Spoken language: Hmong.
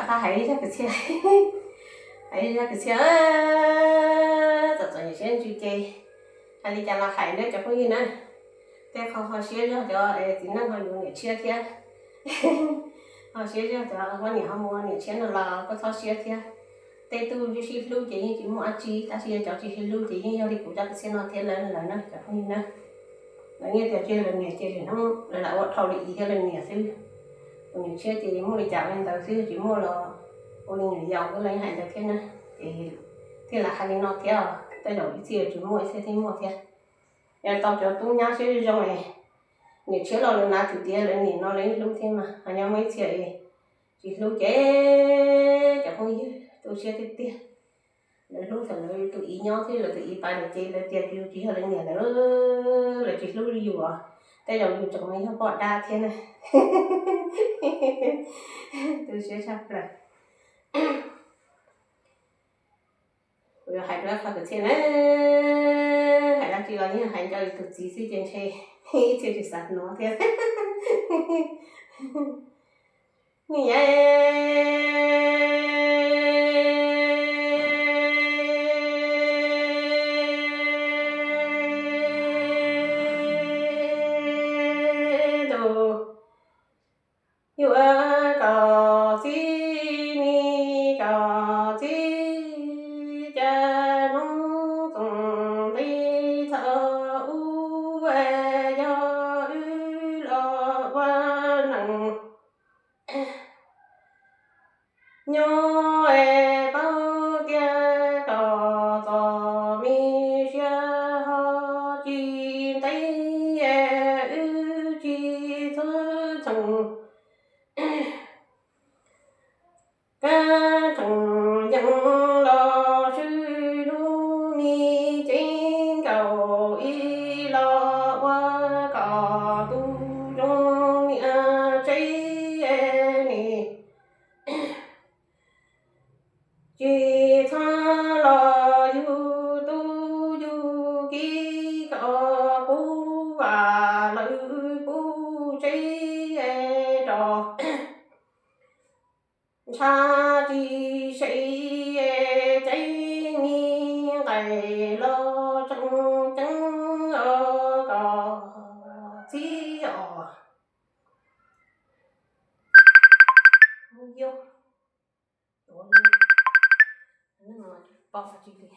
Qhov hais zaj kwv txhiaj, hais zaj kwv txhiaj, txom txom nyem siab ntsws ces hais li cas los hais na cov phooj ywg na. Tej qho ho siab zog cov txiv neej ho yuav niam tshiab thiab, ho siab zog cov poj niam ho mus ua niam tshiab no los koj txhob siab thiab. Tej tug sib hlub ces yeej tsis muaj dab tsi, tab sis yog cov tsis sib hlub ces yeej yog li kuv zaj kwv txhiaj no thiab lawm na cov phooj ywg na. Lawv yeej tias tsis yog lawv niam ces lwm hnub lawv lam ua dhau li txiv thiab lawv niam xwb. Tus niam tshiab ces muaj li cas ua li ntawd xwb, tsis muaj los ua li nyuam yaus xwb los yeej hais ntawd thiab na. Ces thiaj lam hais li no thiab, tej zaum ib txhia tsis muaj ib txhia thiaj muaj thiab. Yog tau cov tub nyab siab zoo zoo es niam tshiab los lawv hnav txim tias lawv niam no lawv yeej hlub thiab mas, ho nyob muaj ib txhia es tsis hlub ces cov phooj ywg tu siab tiag tiag. Lawv hlub thaum lawv tus txiv nyob thiab lawv tus txiv pais lawm ces lawv tias yus tsis yog lawv niam lawm, lawv tsis hlub li yus os. Tej zaum yus tseem yog poj dab thiab na. Tu siab tshaj plaws. Kuv yuav hais dua qhov kwv txhiaj na, hais dab tsi los yeej hais nco yus tus txiv xwb ces ntshe ib txhia tsis xav hnov thiab. Niam tus yuav kom txij ni kom txij, cas hnub txoos nti thaum ub yog wb los ua neej nyob es paub tias kom txom me siab ho tsis ntev wb tsis txhob txhoov. Kab tseem yeej los swb lub me ceeb nkaus ib los ua kom tus zoo niam tsev ne. Tsis txhob los yug tub yug kiv kom pub vam lawv pub tsev rau. Ntsha tsis se ceeb me nqaim los tseem ceeb os kom txib os. Yog, tuav li, pom tsis li.